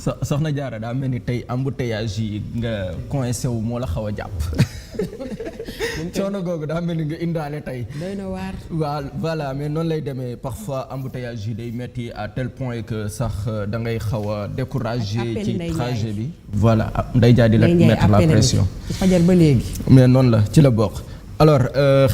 soxna Diarra daa mel ni tey embouteillage yi nga coincé wu moo la xaw a jàpp. coono googu daa mel ni nga indaale tey. doy na waar. waaw voilà mais noonu lay demee parfois embouteillage yi day metti à tel point que sax da ngay xaw a découragé ci trajet bi. voilà nday jaa di la mettre la pression. ci fajar ba léegi. mais noonu la ci la bokk. alors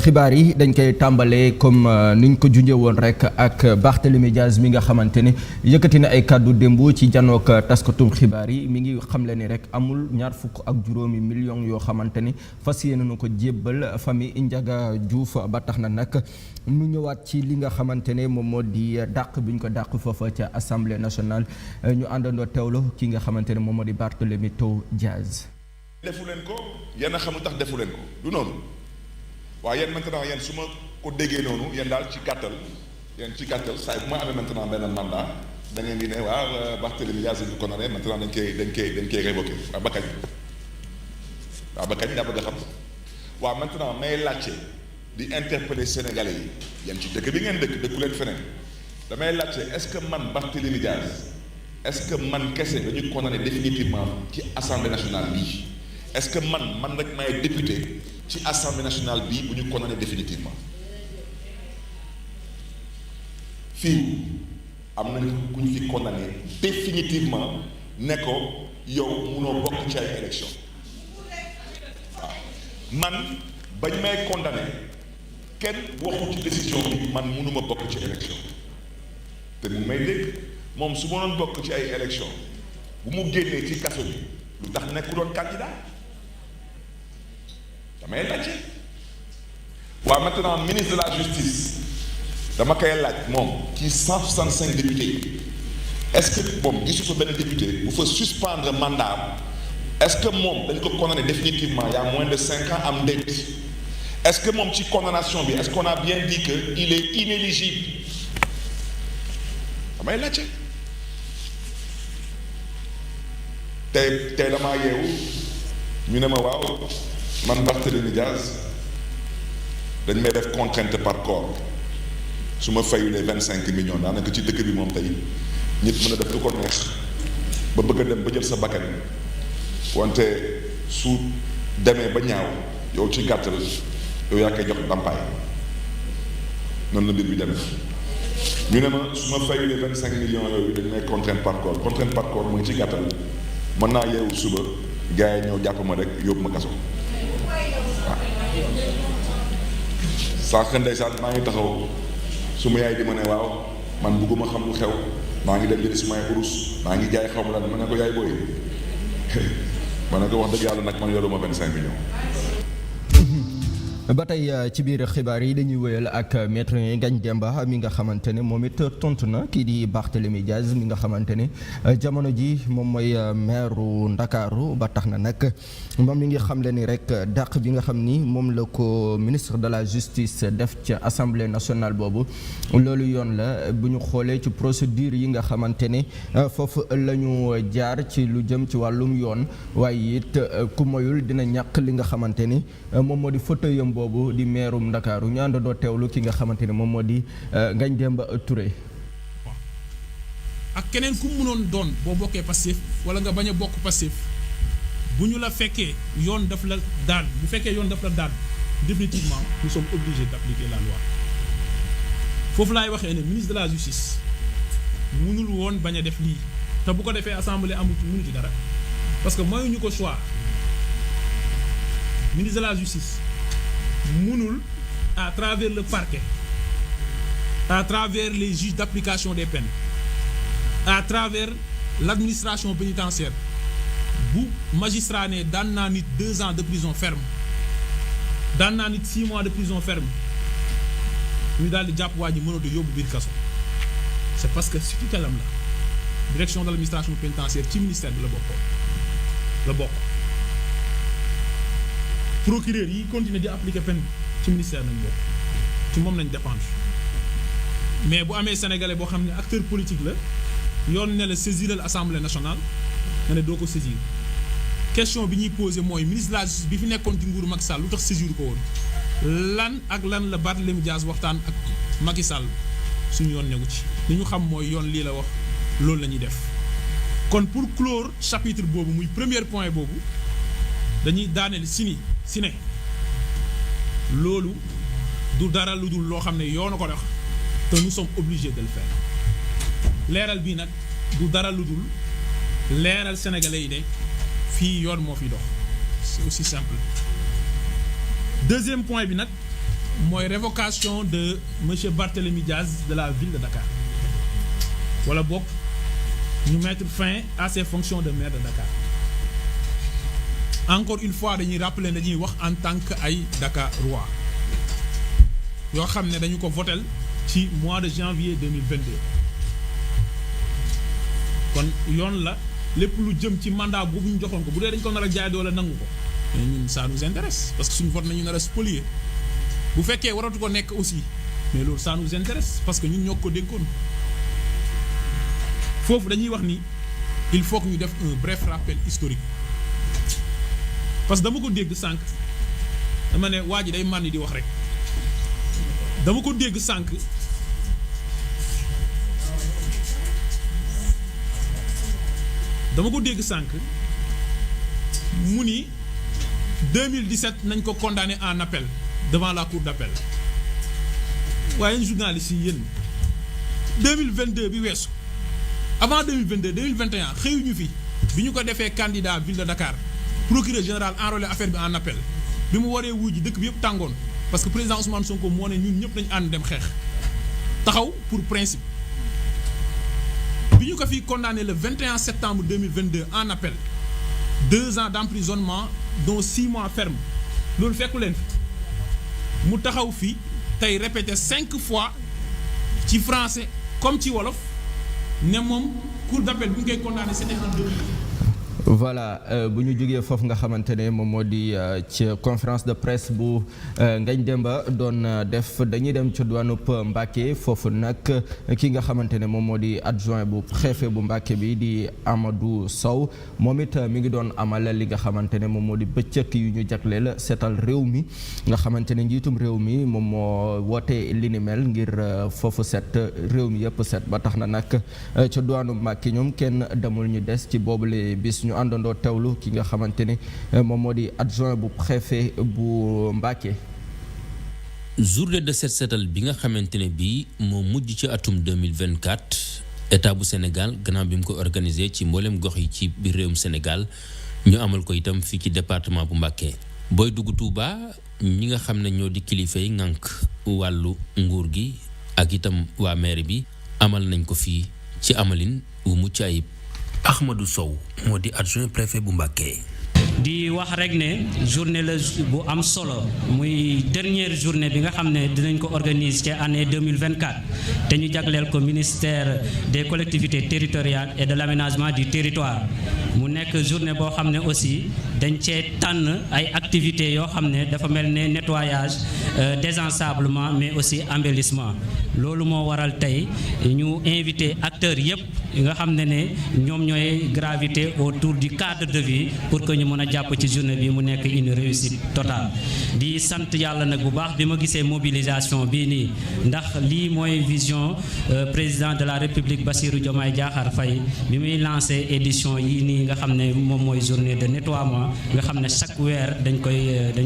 xibaar yi dañ koy tàmbalee comme ni ñu ko junjee woon rek ak Barthélémy Diaz mi nga xamante ne yëkkati na ay kàddu démb ci janook taskatum xibaar yi mi ngi xamle ni rek amul 25 millions yoo xamante ni fas yéene na ko jébbal famille Ndiaga Diouf ba tax na nag mu ñëwaat ci li nga xamante ne moom moo di dàq bi ñu ko dàq foofa ca assemblée nationale ñu àndandoo teewlo ki nga xamante ne moom moo di Barthélémy Diaz. defu leen ko yéen a xam lu tax defu leen ko du noonu. waaw yéen maintenant yéen su ma ko déggee noonu yéen daal ci gàttal saa bu ma amee maintenant benn mandat da ngeen di ne waaw Barthélémy Diaz ñu condamné maintenant dañ koy révoqué waaw ba kañ daa bëgg a xam waaw maintenant may laajte di interpeller sénégalais yi yéen ci dëkk bi ngeen dëkku leen feneen damay laajte est-ce que man Barthélémy Diaz est-ce que man kese dañuy condamné définitivement ci assemblée nationale bii est-ce que man rek may député ci assemblée nationale bii bu ñu condamné définitivement fii am nañu ku ñu fi condamné définitivement ne ko yow munoo bokk ci ay élection waaw man bañ may condamné kenn waxu ci décision bi man munuma bokk ci élection te mu may dégg moom su ma doon bokk ci ay élection bu mu génnee ci kaso bi lu tax nekku doon candidat damay laajte waaw maintenant ministre de la justice dama koy laaj moom ci 165 députés est-ce que moom gisu fa benn député bu fa suspendre mandat est-ce que moom dañ ko condamné définitivement il y a moins de 5 ans am déet est-ce que moom ci condamnation bi est-ce qu'on a bien dit que il est inéligible damay laajte tey damaa yeewu ñu ne ma waaw man Barthélémy Diaz dañ may def contrainte par corps su ma fayulee 25 millions daanaka ci dëkk bi moom tey nit mën a def lu ko neex ba bëgg a dem ba jël sa bakkan wante su demee ba ñaaw yow ci gàttal yow yaa koy jox ndàmpaay noonu la mbir bi demee ñu ne ma su ma fayulee 25 millions yooyu dañ may contrainte par corps mooy ci gàttal mën naa yeewu suba gars yi ñëw jàpp ma rek yóbbu ma kaso. sànq ndeysaan maa ngi taxaw su ma yaay di ma ne waaw man bugguma xam lu xew maa ngi dem jëli su may urus maa ngi jaay xaw ma lan ma ne ko yaay booy ma ne ko wax dëgg yàlla nag man yoruma 25 millions. ba tey ci biir xibaar yi dañuy wéyal ak maître Ngagne Demba mi nga xamante ne moom it tontu na kii di Barthélémy Diaz mi nga xamante ne jamono ji moom mooy maire Ndakaaru ba tax na nag moom mi ngi xamle ni rek dàq bi nga xam ni moom la ko ministre de la justice def ci assemblée nationale boobu loolu yoon la bu ñu xoolee ci procédure yi nga xamante ne foofu la ñu jaar ci lu jëm ci wàllum yoon waaye it ku moyul dina ñàkk li nga xamante ni moom moo di fauteuil boobu di meerum Ndakaaru ñu àndandoo teewlu ki nga xamante ne moom moo di Ngagne Demba Touré. ak keneen ku mënoon doon boo bokkee Pastef wala nga bañ a bokk Pastef bu ñu la fekkee yoon daf la daan bu fekkee yoon daf la daan définitivement nous sommes obligés d'appliquer la loi foofu laay waxee ne ministre de la justice mënul woon bañ a def lii te bu ko defee assemblée amul mënu ci dara parce que mayuñu ko choix ministre de la justice mënul à travers le parquet à travers les juges d'application des peines à travers l'administration pénitentiaire bu magistrat ne daan naa nit 2 ans de prison ferme daan naa nit 6 mois de prison ferme ñu daal di jàpp waa ji mënatu yóbbu biir kaso c'est parce que si tutelam la direction de l'administration pénitentiaire ci ministère bi la bokk procureur yi continuer di appliquer peine ci ministère nañ bokk ci moom nañ dépendre mais bu amee sénégalais boo xam ne acteur politique la yoon ne la saisir l'Assemblée nationale nga ne doo ko saisir question bi ñuy posé mooy ministre de la justice bi fi nekkoon ci nguuru Macky Sall lu tax saisir ko woon lan ak lan la Barthélémy Diaz waxtaan ak Macky Sall suñu yoon negu ci li ñu xam mooy yoon lii la wax loolu la ñuy def kon pour clore chapitre boobu muy premier point boobu dañuy daaneel si ne loolu du dara lu dul loo xam ne yoon a ko dox te nous sommes obligés de le faire leeral bii nag du dara lu dul leeral sénégalais yi de fii yoon moo fi dox c'est aussi simple. Deuxième point bi nag mooy révocation de monsieur Barthélémy Diaz de la ville de Dakar wala bokk ñu mettre fin à ses fonctions de maire de Dakar. Encore une fois dañuy rappeler dañuy wax en tant que ay Dakarois yoo xam ne dañu ko votel ci mois de janvier 2022 kon yoon la lépp lu jëm ci mandat boobu ñu joxoon ko bu dee dañ ko nar a jaay doole nangu ko mais ñun ça nous intéresse parce que suñu vote nañu nar a spolier bu fekkee waratu ko nekk aussi mais loolu ça nous intéresse parce que ñun ñoo ko dénkoon foofu dañuy wax ni il faut que ñu def un bref rappel historique parce que dama ko dégg sànq dama ne waa ji day màndi di wax rek dama ko dégg sànq mu ni 2017 nañ ko condamné en appel devant la cour d'appel waaye yéen journalistes yi yéen 2022 bi weesu avant 2022 2021 xëyuñu fi bi ñu ko defee candidat ville de Dakar procureur général enrôlé affaire bi en appel bi mu waree wuy ji dëkk bi yëpp tàngoon parce que président Ousmane Sonko moo ne ñun ñëpp nañu ànd dem xeex taxaw pour principe bi ñu ko fi condamné le 21 septembre 2022 en appel 2 ans d'emprisonnement dont 6 mois ferme loolu fekku leen fi mu taxaw fi tey répété 5 fois ci français comme ci wolof ne moom cour d'appel bi ñu koy condamné c'était en 2000. voilà bu ñu jógee foofu nga xamante ne moom moo di ci conférence de presse bu Ngagne Demba doon def dañuy dem ci douanub Mbacké foofu nag ki nga xamante ne moom moo di adjoint bu préfet bu Mbacké bi di Amadou Sow moom it mi ngi doon amal li nga xamante ne moom moo di bëccëg yu ñu jagleel seetal réew mi nga xamante ne njiitum réew mi moom moo woote li ni mel ngir foofu set réew mi yëpp set ba tax na nag ci douanub Mbacké ñoom kenn demul ñu des ci boobule bis ñu àndandoo teewlu ki nga xamante ne moom moo di adjoint bu préfet bu Mbacké. journée de set setal bi nga xamante ne bii moo mujj ci atum 2024 état bu Sénégal gannaaw bi mu ko organisé ci mboolem gox yi ci biir réewum Sénégal ñu amal ko itam fii ci département bu Mbacké. booy dugg Touba ñi nga xam ne ñoo di kilifa yi ngànk wàllu nguur gi ak itam waa maire bi amal nañ ko fii ci amalin wu mucc ayib. Ahmadou Sow moo di adjoint préfet bu Mbacké. di wax rek ne journée la bu am solo muy dernière journée bi nga xam ne dinañ ko organiser ci année 2024 te ñu jagleel ko ministère des collectivités territoriales et de l'aménagement du territoire mu nekk journée boo xam ne aussi dañ cee tànn ay activités yoo xam ne dafa mel ne nettoyage désensablement mais aussi embellissement loolu moo waral tey ñu invité acteurs yépp yi nga xam ne ñoom ñooy gravité autour du cadre de vie pour que ñu mën a jàpp ci journée bi mu nekk une réussite totale. di sant yàlla nag bu baax bi ma gisee mobilisation bii nii ndax lii mooy vision président de la République Bassirou Diomaye Diakhar Faye bi muy lancé édition yii nii nga xam ne moom mooy journée de nettoiement nga xam ne chaque weer dañ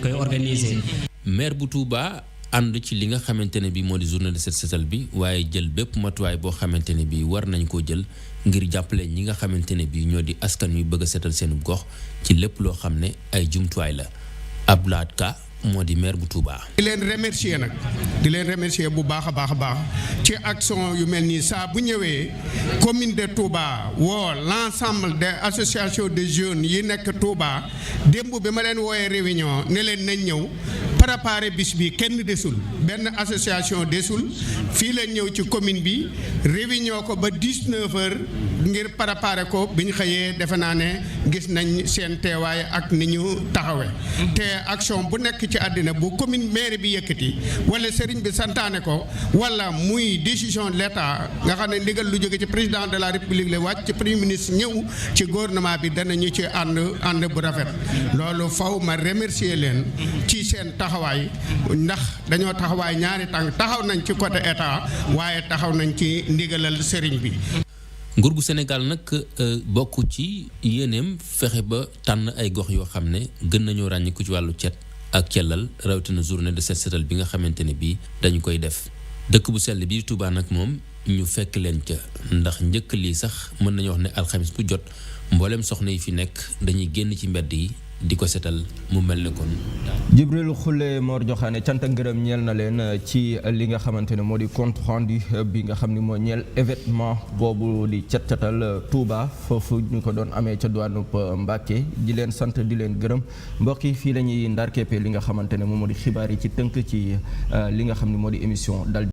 koy organiser. maire bu Touba ànd ci li nga xamante ne bii moo di journée de set setal bi waaye jël bépp matuwaay boo xamante ne bii war nañ koo jël ngir jàppale ñi nga xamante ne bii ñoo di askan wi bëgg a setal seen gox ci lépp loo xam ne ay jumtuwaay la. Abdoulaye Ka moo di maire bu Touba. di leen remercier bu baax a baax ci action yu mel nii saa bu ñëwee commune de Touba woo l'ensemble des associations de jeunes yi nekk Touba démb bi ma leen wooyee réunion ne leen nañ ñëw préparer bis bi kenn desul benn association desul fii leen ñëw ci commune bi réunion ko ba 19h ngir préparer ko bi ñu xëyee defe naa ne gis nañ seen teewaay ak ni ñu taxawee te action bu nekk ci àddina bu commune maire bi yëkkati wala sëriñ bi santaane ko wala muy décision de l'État nga xam ne ndigal lu jóge ci président de la République la wàcc ci premier ministre ñëw ci gouvernement bi danañu ci ànd bu rafet loolu faw ma remercier leen ci seen taxawaay ndax dañoo taxawaay ñaari tànk taxaw nañ ci côté État waaye taxaw nañ ci ndigalal sëriñ bi. nguur gu Sénégal nag bokk ci yéeneem fexe ba tànn ay gox yoo xam ne gën nañoo ràññiku ci wàllu cet ak cellal rawatina journée de set setal bi nga xamante ne bii dañu koy def dëkk bu sell bi Touba nag moom ñu fekk leen ca ndax njëkk lii sax mën nañu wax ne alxamis bu jot mboolem soxna yi fi nekk dañuy génn ci mbedd yi di ko setal mu mel ne kon. Jibril Khoule Mor Joxaane cant ak ngërëm ñeel na leen ci li nga xamante ne moo di compte rendu bi nga xam ni moo ñeel événement boobu di cet setal Touba foofu ñu ko doon amee ca diwaanub Mbàkke di leen sant di leen gërëm mbokk yi fii la ñuy ndar keppe li nga xamante ne moom moo di xibaar yi ci tënk ci li nga xam ni moo di émission dal